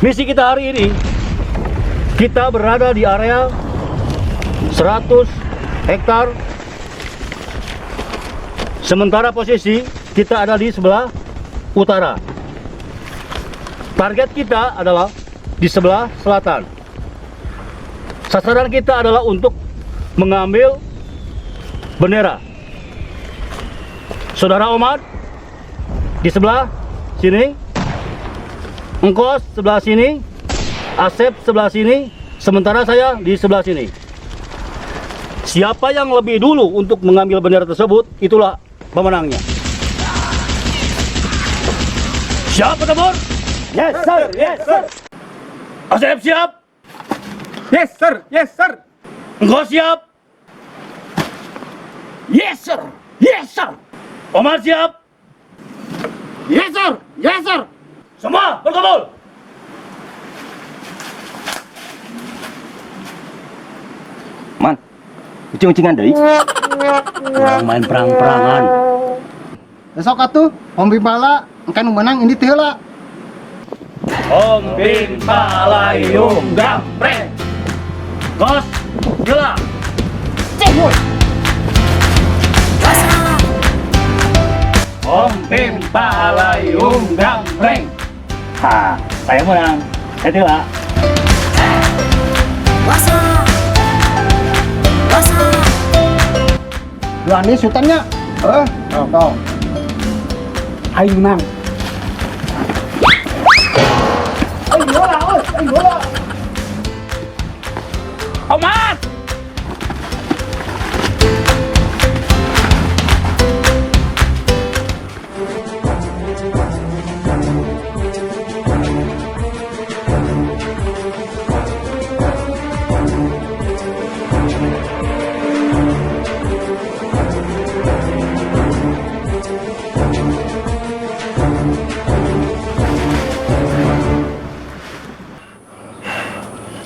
Misi kita hari ini, kita berada di area 100 hektar. Sementara posisi kita ada di sebelah utara. Target kita adalah di sebelah selatan. Sasaran kita adalah untuk mengambil bendera. Saudara Omar di sebelah sini, Engkos sebelah sini, Asep sebelah sini, sementara saya di sebelah sini. Siapa yang lebih dulu untuk mengambil bendera tersebut, itulah pemenangnya. Siap bertempur? Yes, sir. Yes, sir. Asep siap? Yes, sir. Yes, sir. Engkos siap? Yes, sir. Yes, sir. Omar siap? Yes, sir. Yes, sir. Semua berkumpul. Man, ucing-ucingan deui. Urang main perang-perangan. Besok atuh, Om Bimbala, engke nu menang ini teh heula. Om Bim Palayung Gambreng. Kos, gila. Om Bim Palayung Gambreng. Ha, saya menang. Saya tidak. Berani sultannya. Eh, tong tong. Aing menang. Aing bola, oi, aing bola. Omar!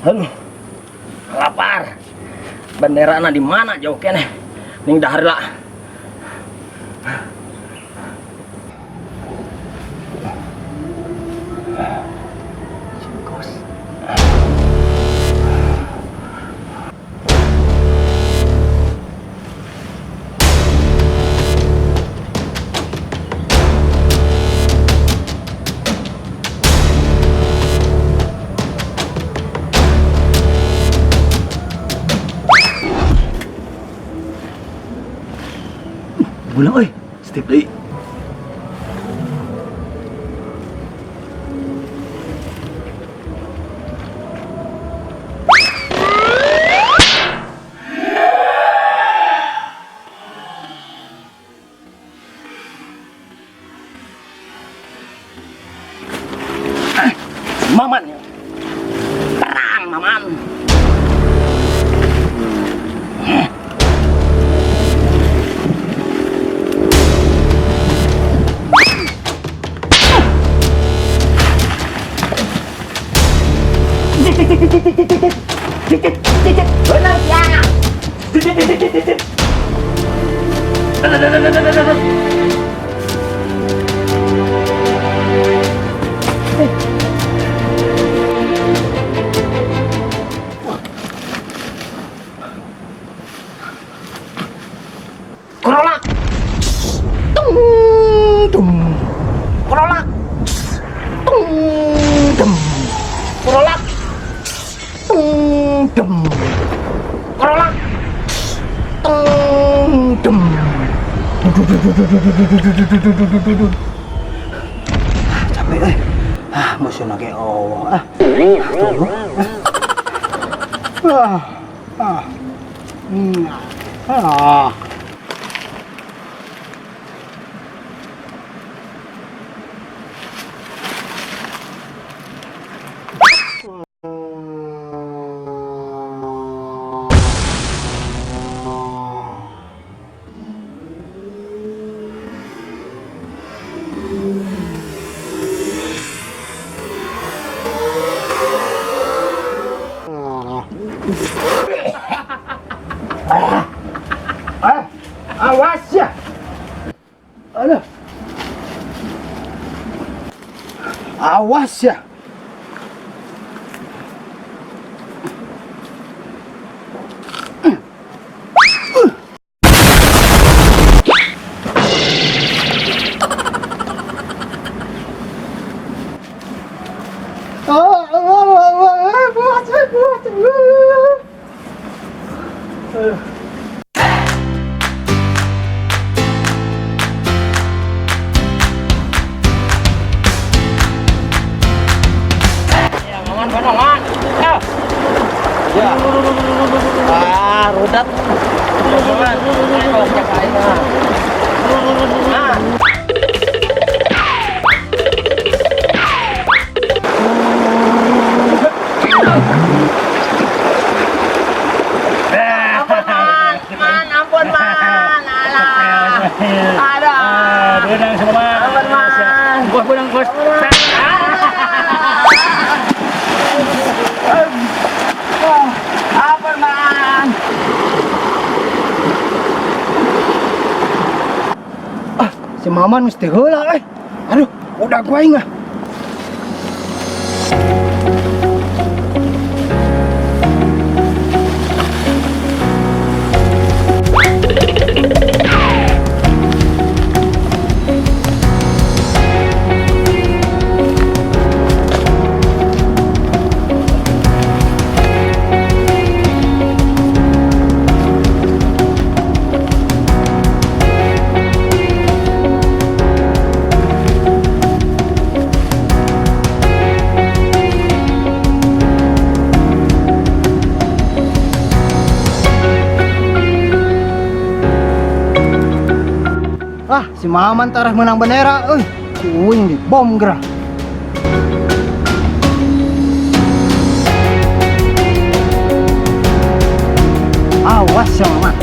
Aduh, lapar. Benderana di mana jauh keneh? Ning dahar lah. Bulang euy, step deui. Maman ya. Perang Maman. Benar ya. Korolak. Tung tung. Korolak. Tung tung. Korolak. Tung tung. Korolak. Tung tung. Capek euy. Ah, musuh ge oh. Ah. Tunggu. Ah. Ah. Hmm. Ah. Ah, awas ya. Aduh. Awas ya. Ah, ah, ah, ah, buat, buat, buat. Ya, Maman, mana, Man? Ya. Ya. Ah, rudat. Man. Ayo, cek aing, ah. Nah. Ampun, Man. Man, ampun, Man. Alah. Ada. Benang semua. Ampun, Man. Bos benang bos. Ampun, Man. Ah, si Maman mesti heula eh. Aduh, udah gua aing ah. Ah, si Maman tarah menang bendera euy. Ku uing di bom gerah. Awas ya Maman.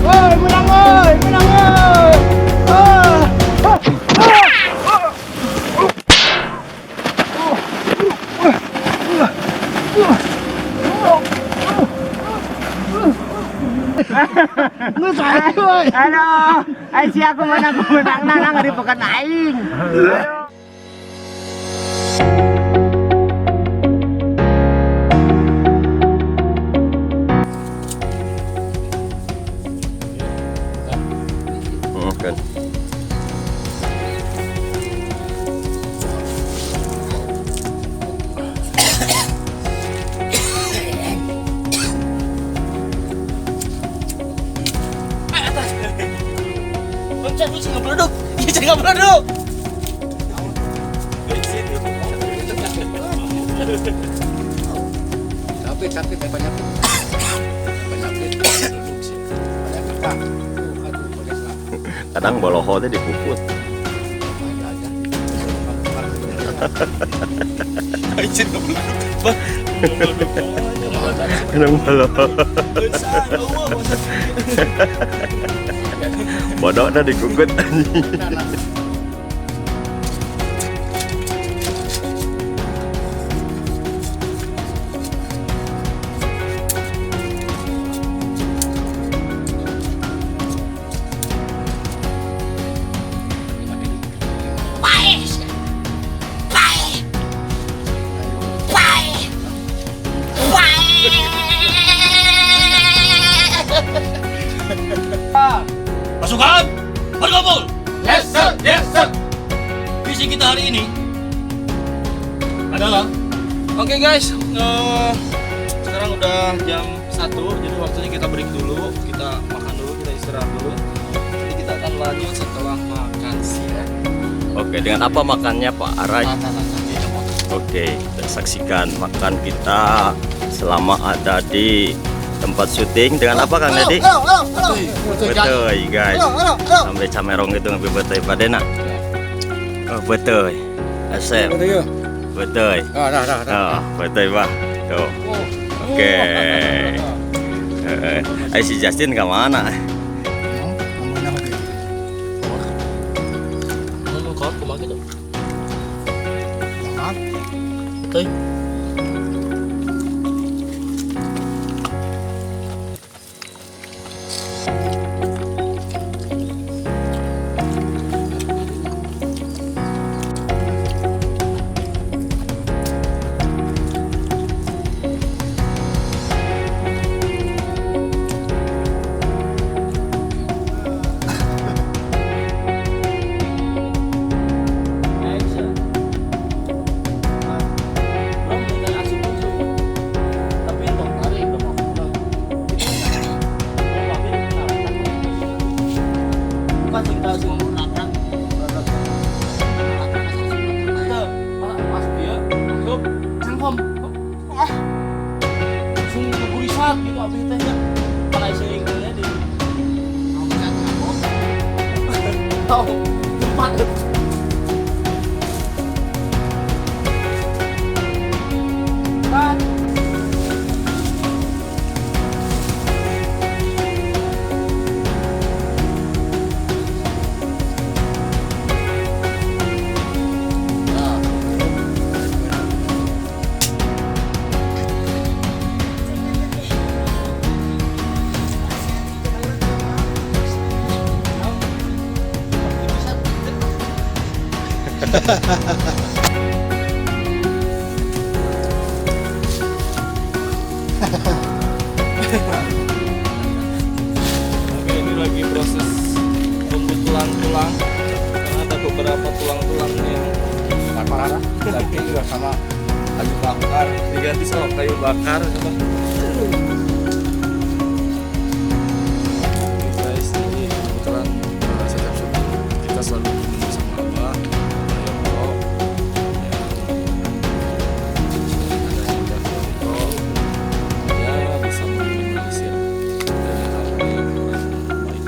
Woi, menang woi, menang woi. Ah, ah, ah. Nggak saya, woi. Aduh, ai sia aku menang menang nang di pekan aing. Kan. Loncat lu jangan meleduk. Iya jangan meleduk. Capek, capek, banyak. Banyak. Banyak. Kadang boloho teh dipuput. Anjir nggak meleduk. Bang. Kadang boloho. Bodoh dah dikukut. Pae! Pae! Pae! Pae! Pasukan berkumpul. Yes sir, yes sir. Misi kita hari ini adalah Oke guys, sekarang udah jam 1, jadi waktunya kita break dulu, kita makan dulu, kita istirahat dulu. Jadi kita akan lanjut setelah makan siang. Oke, dengan apa makannya Pak Arai? Tata, tata, dia Oke, kita saksikan makan kita Selama ada di tempat syuting dengan apa Kang Dedi? Betul guys. Sampai camerong gitu ngambil betul padena. Oh, betul. Asep. Betul. Oh, betul Pak. Tuh. Oke. Eh, si Justin ke mana? Oke, ini lagi proses pembetulan tulang karena ada beberapa tulang-tulang yang Parah, tapi juga sama kayu bakar. Diganti sama kayu bakar coba. Oke guys, ini kebetulan setiap syuting kita selalu bertemu sama Abah, Yoko, ya, ada Abah Yoko, ya bisa meminimalisir dari hal-hal yang kurang baik.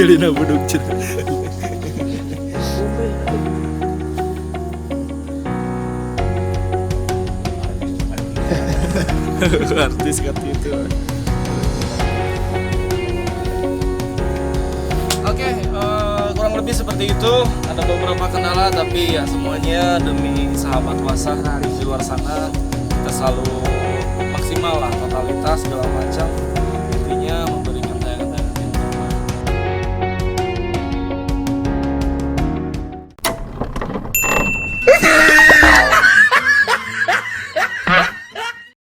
Celina buduk, celina. Artis kata itu. Oke, kurang lebih seperti itu. Ada beberapa kendala, tapi ya semuanya demi sahabat Wasah di luar sana, kita selalu maksimal lah, totalitas segala macam.